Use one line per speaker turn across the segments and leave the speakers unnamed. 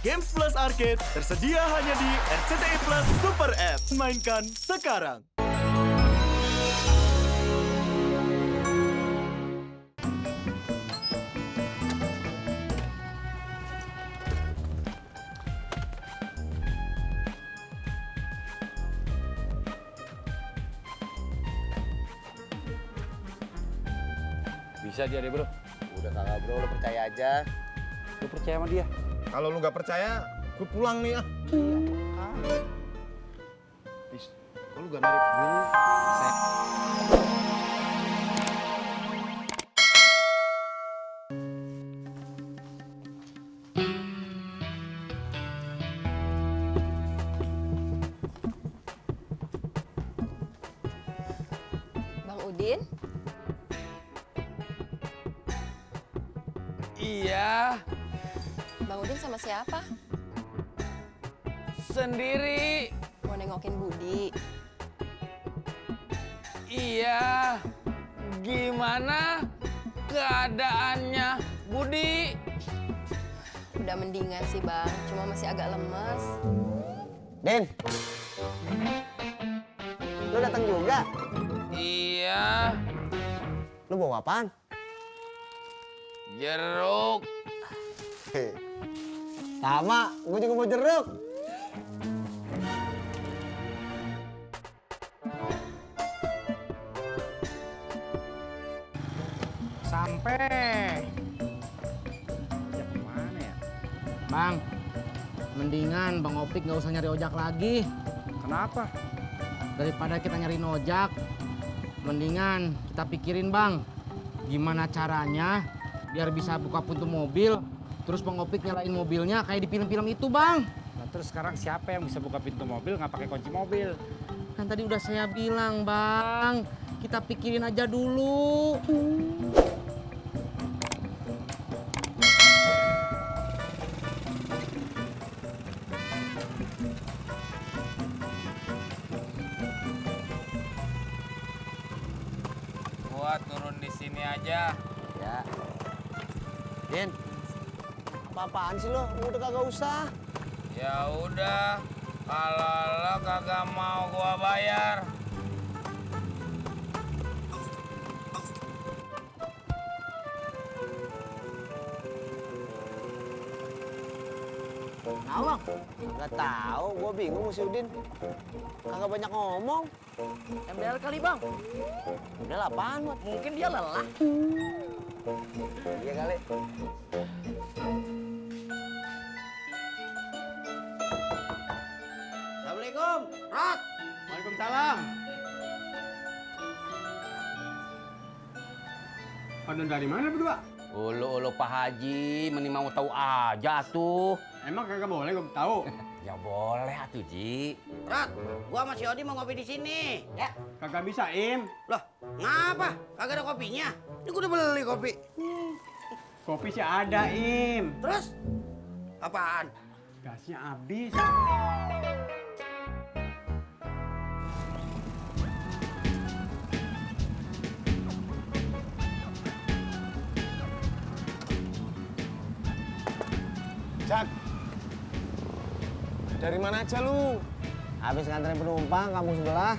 Games Plus Arcade tersedia hanya di RCTI Plus Super App. Mainkan sekarang.
Bisa dia deh bro.
Udah kagak bro, lo percaya aja.
Lu percaya sama dia?
Kalau lu nggak percaya, gue pulang nih ah. Tis, kok lu gak narik dulu?
Bang Udin?
Iya,
Bang Udin sama siapa?
sendiri.
Mau nengokin Budi?
Iya, gimana keadaannya Budi?
Udah mendingan sih Bang, cuma masih agak lemes.
Din, lu datang juga?
Iya,
Lu bawa apaan?
jeruk.
Sama, gue juga mau jeruk.
Sampai. Ya kemana ya? Bang, mendingan Bang Opik nggak usah nyari ojek lagi.
Kenapa?
Daripada kita nyari ojek, mendingan kita pikirin Bang, gimana caranya biar bisa buka pintu mobil, terus Bang Opik nyalain mobilnya kayak di film-film itu Bang.
Nah, terus sekarang siapa yang bisa buka pintu mobil nggak pakai kunci mobil?
Kan tadi udah saya bilang Bang, kita pikirin aja dulu.
Gua turun di sini aja.
Ya. Din, apa-apaan sih lo? Udah kagak usah.
Ya udah, kalau lo kagak mau gua bayar.
Tahu bang? Nggak tahu, gue bingung si Udin. Kagak banyak ngomong.
MDL kali Bang,
Udah lah, apaan, Mat?
mungkin dia lelah.
Iya kali. Assalamualaikum, Rot.
Waalaikumsalam. Pada dari mana berdua?
Ulu Pak Haji, mending mau tahu aja tuh.
Emang kagak boleh gue tahu.
Ya boleh atuh Ji.
Rat, gua sama si Odi mau ngopi di sini. Ya.
Kagak bisa, Im.
Loh, ngapa? Kagak ada kopinya. Ini gua udah beli kopi.
Kopi sih ada, Im.
Terus? Apaan?
Gasnya habis.
Jak, dari mana aja lu? Habis nganterin penumpang kampung sebelah.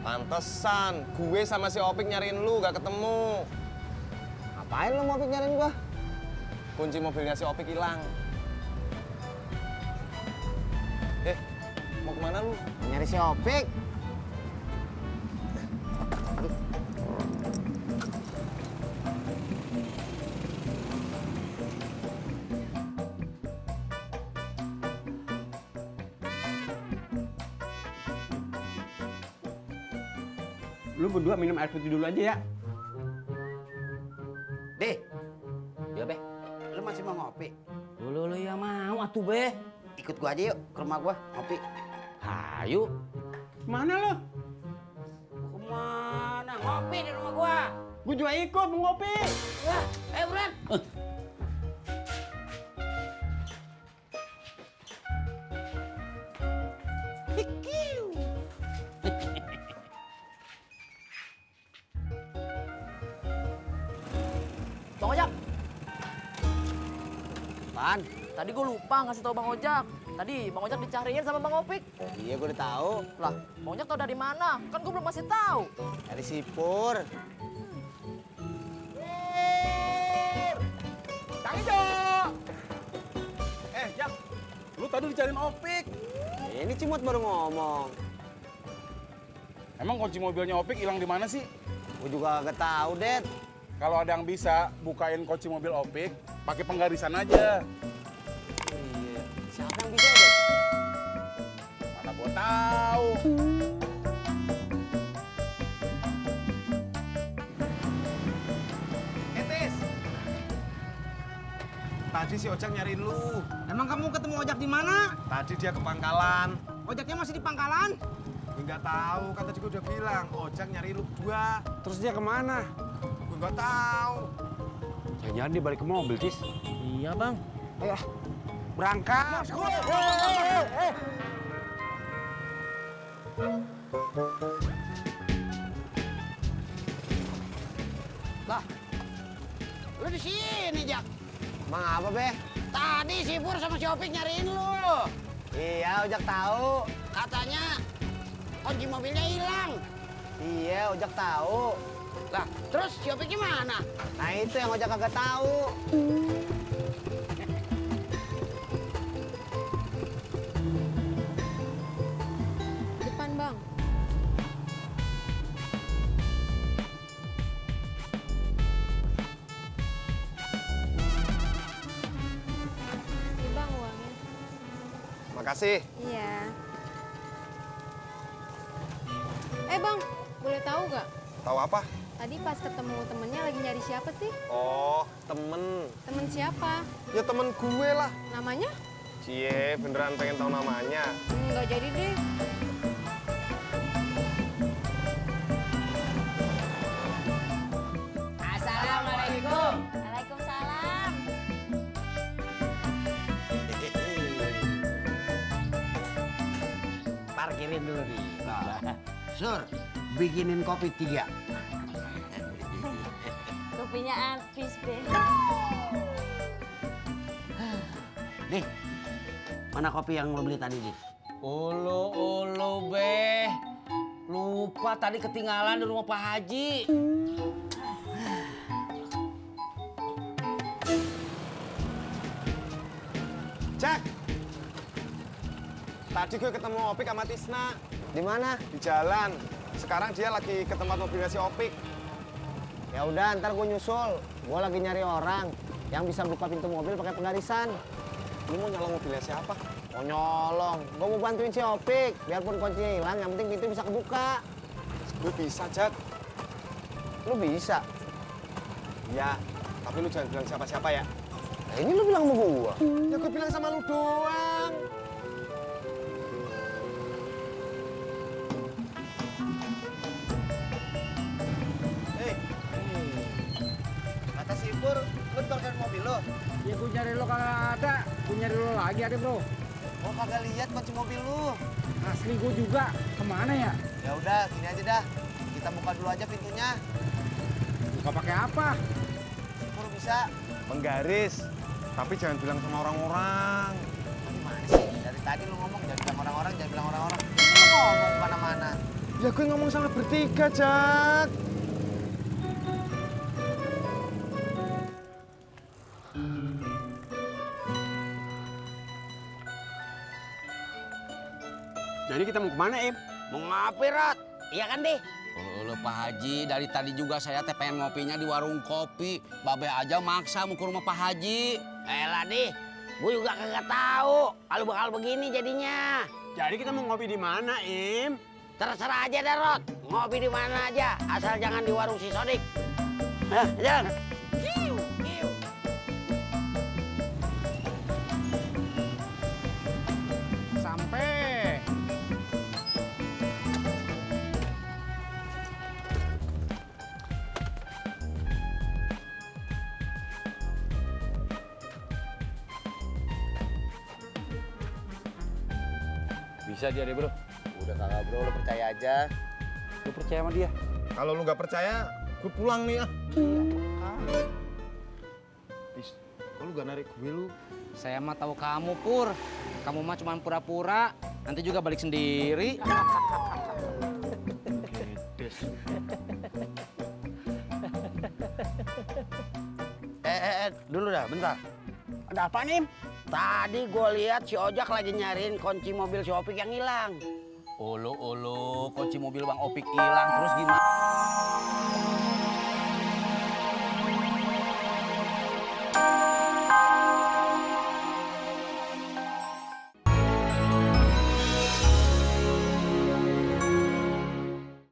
Pantesan, gue sama si Opik nyariin lu gak ketemu. Ngapain lu mau Opik nyariin gua? Kunci mobilnya si Opik hilang. Mau kemana lu? Nyari si Opik.
Lu berdua minum air putih dulu aja ya.
Deh,
Ya Be.
lu masih mau ngopi?
Ulu ya mau atuh Be.
Ikut gua aja yuk ke rumah gua ngopi.
Hayu.
Mana lu?
Kemana? Ngopi di rumah gua.
Gue juga ikut mau ngopi.
Wah, buruan.
Bang ojek.
Apaan?
tadi gue lupa ngasih tau Bang Ojak. Tadi Bang Ojak dicariin sama Bang Opik.
Iya, gue udah tahu.
Lah, Bang Ojak tau dari mana? Kan gue belum masih tahu.
Dari Sipur.
Kang Ijo! Jak, lu tadi dicariin Opik.
Ini Cimot baru ngomong.
Emang kunci mobilnya Opik hilang di mana sih?
Gue juga gak tahu, Det.
Kalau ada yang bisa bukain kunci mobil Opik, pakai penggarisan aja.
Iya. Siapa yang bisa, Det?
Mana gua tahu.
Tis. Tadi si Ojak nyariin lu.
Emang kamu ketemu Ojak di mana?
Tadi dia ke pangkalan.
Ojaknya masih di pangkalan?
Gue nggak tahu, kan tadi gue udah bilang Ojak nyari lu gua.
Terus dia kemana?
Gue nggak tahu.
Jangan-jangan dia balik ke mobil, Cis.
Iya, Bang.
Ayo, berangkat.
Lah, lu di sini, Jak.
Emang apa, Be?
Tadi si Pur sama si Opik nyariin lu.
Iya, Ojak tahu.
Katanya kunci mobilnya hilang.
Iya, Ojak tahu.
Lah, terus si Opik gimana?
Nah, itu yang Ojak kagak tahu.
Depan, Bang. Ini, Bang, uangnya.
Makasih.
Iya. Bang, boleh tahu nggak?
Tahu apa?
Tadi pas ketemu temennya lagi nyari siapa sih?
Oh, temen.
Temen siapa?
Ya temen gue lah.
Namanya?
Cie, beneran pengen tahu namanya.
Nggak jadi deh.
Assalamualaikum.
Waalaikumsalam.
Parkirin dulu nih. Sur, bikinin kopi 3.
Kopinya habis, Be.
Dih, mana kopi yang lo beli tadi, Dih?
Ulu, Be. Lupa tadi ketinggalan di rumah Pak Haji.
Cak. Tadi gue ketemu Opik sama Tisna. Di mana? Di jalan. Sekarang dia lagi ke tempat mobilnya si Opik. Ya udah, ntar gue nyusul. Gue lagi nyari orang yang bisa buka pintu mobil pakai penggarisan. Lu mau nyolong mobilnya siapa? Mau nyolong. Gue mau bantuin si Opik. Biarpun kuncinya hilang, yang penting pintu bisa kebuka. Gue bisa, Jak. Lu bisa? Iya, tapi lu jangan bilang siapa-siapa ya. Nah, ini lu bilang sama gua. Ya gue bilang sama lu doang. Kata si Pur, lu parkir mobil lo.
Ya gue nyari lo kagak ada. Gue nyari lo lagi ada, bro.
Oh, kagak lihat kunci mobil lu.
Asli gue juga. Kemana ya?
Ya udah, gini aja dah. Kita buka dulu aja pintunya.
Buka pakai apa?
Si Pur bisa menggaris. Tapi jangan bilang sama orang-orang. Gimana sih? Dari tadi lu ngomong jangan bilang orang-orang, jangan bilang orang-orang. Lu ngomong kemana-mana. Ya gue ngomong sama bertiga, Jak.
Jadi kita mau kemana, Im?
Mau ngapain, Rot? Iya kan, Dih?
Ulu, Pak Haji. Dari tadi juga saya teh pengen ngopinya di warung kopi. Babe aja maksa mau ke rumah Pak Haji.
Elah, Dih. Gue juga kagak tahu kalau bakal begini jadinya.
Jadi kita mau ngopi di mana, Im?
Terserah aja dah, Rot. Ngopi di mana aja, asal jangan di warung si Sodik. Nah, jangan. Kiu, kiu.
Sampai.
Bisa dia deh, bro.
Udah kagak bro, lu percaya aja.
Lu percaya sama dia?
Kalau lu nggak percaya, gue pulang nih ah. Tis, kok lu gak narik gue lu.
Saya mah tahu kamu, Pur. Kamu mah cuma pura-pura, nanti juga balik sendiri.
Dulu dah, bentar. Ada apa nih? Tadi gue lihat si Ojak lagi nyariin kunci mobil si Opik yang hilang.
Ulu, kunci mobil Bang Opik hilang, terus gimana?